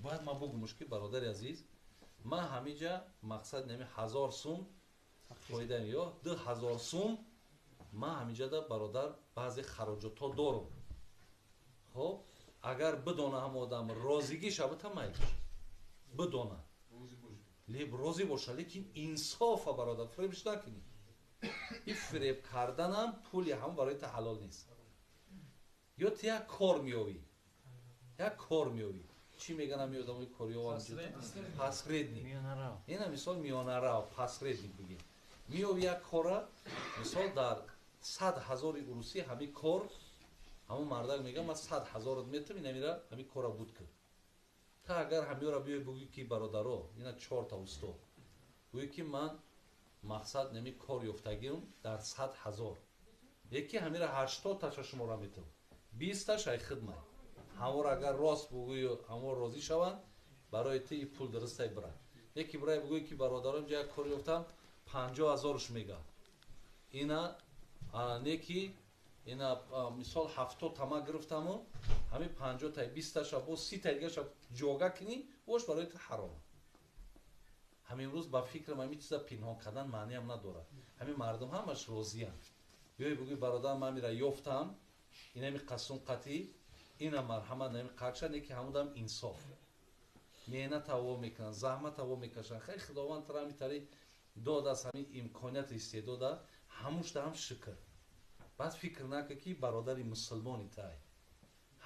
Бояд ман бугумуш ки бародари азиз, ман ҳамиҷа мақсад нами 1000 сум фоида ё 2000 сум ман ҳамиҷада бародар баъзе хароҷотҳо дорум. Хоб, агар бидона ҳам одам розигӣ шавад, майли бидона, леб розӣ боша, лекин инсофа бародар фиребш накунӣ. Ин фиреб карданам пули ҳам барои та ҳалол нест. Ё ту як кор меёвӣ, як кор меёвӣ, чӣ мегӯянд ҳами одамои корёва? Посредник. Ина мисол миёнарав, посредник бигем. Меёвӣ як кора, мисол дар 100 000 урусӣ ҳами кор, ҳамон мардак мегӯяд ман 100 000 метам, инамира ҳами кора буд кун. Та агар ҳамиёра биёй бугӯй ки бародаро, ина 4 та усто, гӯй ки ман мақсад нами кор ёфтагиам дар 100 000, яки ҳамира 80 таша шуморо метам, 20 таш ай хидмат. Ҳамор агар рост бугӯю ҳамор розӣ шаванд, барои ту и пул дурустай бирад. Яки бирай бугӯй ки бародаро, инҷа як кор ёфтам, 50 000 мега, ина неки ина мисол 70 тама гирифтаму ҳамин 50 тай 20 таша бо 30 тай дигаша ҷога кунӣ, бош барои ту ҳаром. Ҳамин рӯз ба фикрам ҳамин чиза пинҳон кардан маъниам надорад. Ҳамин мардум ҳамаш розиянд. Биёй бугӯй бародар, ман мира ёфтам, инами қасум қатӣ, ина марҳамат нами қакша, неки ҳамудам инсоф. Меҳнат ҳаво мекунанд, заҳмат ҳаво мекашанд. Хай Худованд тара ҳамин тари додааст, ҳамин имконият истеъдода, ҳамушда ҳам шукр. Баъд фикр накун ки бародари мусулмони тай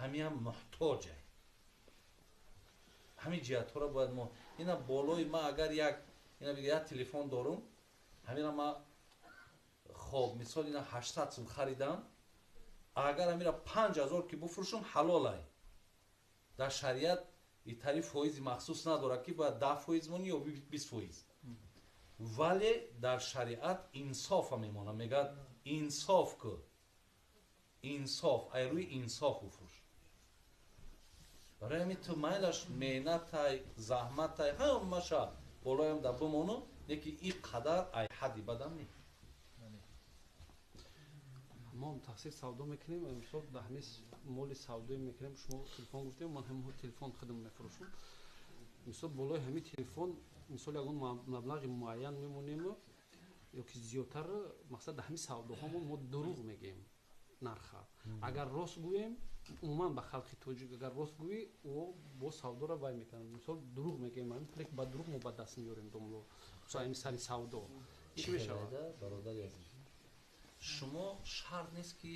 ҳамиам муҳтоҷай. Ҳамин ҷиҳатҳоро бояд мо ина болои ма агар як ина бига як телефон дорум, ҳамина ма хоб мисол ина 800 сум харидам, агар ҳамира 5000 ки буфурӯшум ҳалолай. Дар шариат итари фоизи махсус надорад ки бояд 10% монӣ ё 20%. Вале дар шариат инсофа мемонад, мегӯяд инсоф ку, инсоф, ай рӯи инсоф буфурӯш. Барои ҳамин ту майлаш меҳнатай, заҳматай, ҳамаша болоям да бимону, лекин ин қадар ай ҳадди бадам не. Мо тафсир савдо мекунем, мисол дар ҳамин моли савдое мекунем, шумо телефон гуфтем, ман ҳамин телефон хидм мефурӯшам. Мисол болои ҳамин телефон мисол ягон маблағи муайян мемонем ё ки зиёдтар, мақсад дар ҳамин савдоҳомон мо дурӯғ мегӯем нарха. Агар рост гӯем, умуман ба халқи тоҷик агар рост гӯӣ, ӯ бо савдоро вай мекунад. Мисол дурӯғ мегӯем, ҳамин пуле ки ба дурӯғ мо ба даст меорем домло, мисол ҳамин сари савдо чӣ мешавад? Бародари азиз, шумо шарт нест ки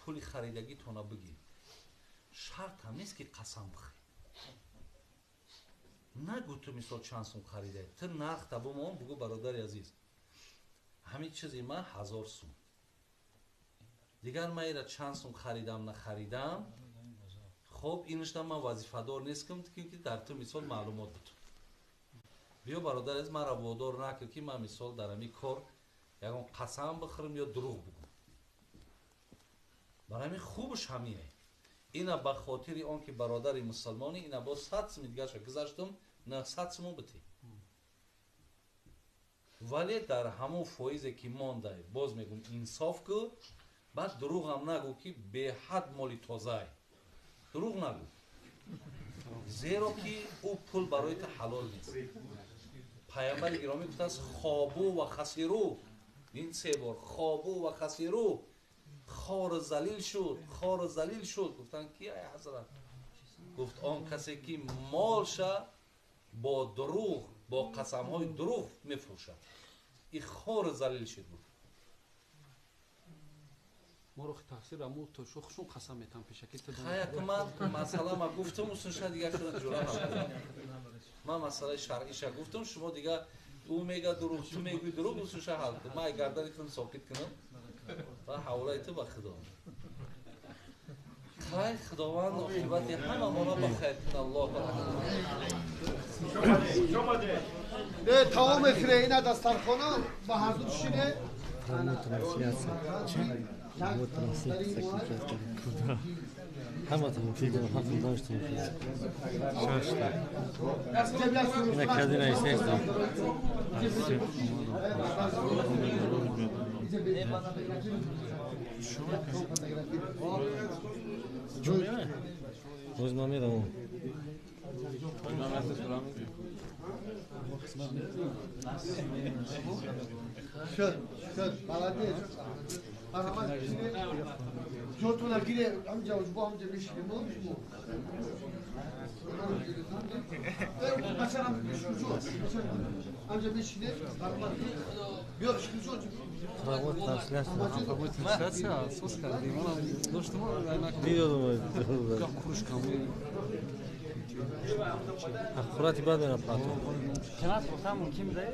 пули харидагитона бигӣ, шарт ҳам нест ки қасам бихӯрӣ. Нагӯ ту мисол чанд сум харидаӣ, ту нархта бимон, бугӯ бародари азиз, ҳамин чизи ман 1000 сум, дигар ман ира чанд сум харидам нахаридам, хоб инашда ман вазифадор нестам ки дар ту мисол маълумот бутум. Биё бародари азиз, манро водор накун ки ман мисол дар ҳамин кор ягон қасам бихӯрам ё дурӯғ бигӯм. Барои ҳамин хубаш ҳамине. Ина ба хотири он ки бародари мусулмонӣ, ина бо 100 суми дигарша гузаштум, 900 суму битӣ. Вале дар ҳамон фоизе ки мондай, боз мегӯм инсоф ку, баъд дурӯғам нагӯ ки беҳад моли тозаай. Дурӯғ нагӯ. Зеро ки ӯ пул барои ту ҳалол нест. Паямбари гиромӣ гуфтааст хобу ва хасиру, ин се бор хобу ва хасиру, хор залил шуд, хор залил шуд. Гуфтанд ки ай ҳазрат? Гуфт он касе ки молша бо дурӯғ, бо қасамҳои дурӯғ мефурӯшад, и хор залил шуд. Гуфт моро тафсир аму то шо хушун қасам метам пешаки ту. Хая ман масъала ма гуфтам, усунша дигар худат ҷура. Ман масъалаи шаръиша гуфтам, шумо дигар ӯ мега дурӯғ, ту мегӯи дурӯғ, усунша ҳал кун. Ман гардани худам сокит кунам ва ҳаволаи ту ба Худо. Хай Худованд оқибати ҳама моро ба хайр кунад. Аллоҳу акбар. Не, таом мехӯре, ина дастархона ба ҳазур шине. Ҳама тамофида, ҳама дошт тамофида. Шашта. Ина кадина истеста. Боз ман меравам. Шуд, шуд, молодец. Марҳамат, шине. Ҷотуна гире, ҳамҷа ужбо, ҳамҷа мешинем, шумо. Бачарам, ҳамҷа мешине, марҳамат. Биё, шукрҷон. Прямой трансляция. Прямой трансляция, асос кардем. Доштум. Видео. Кружка. Аккурати бад мера плато. Чанат фурӯхтан мумкин буда?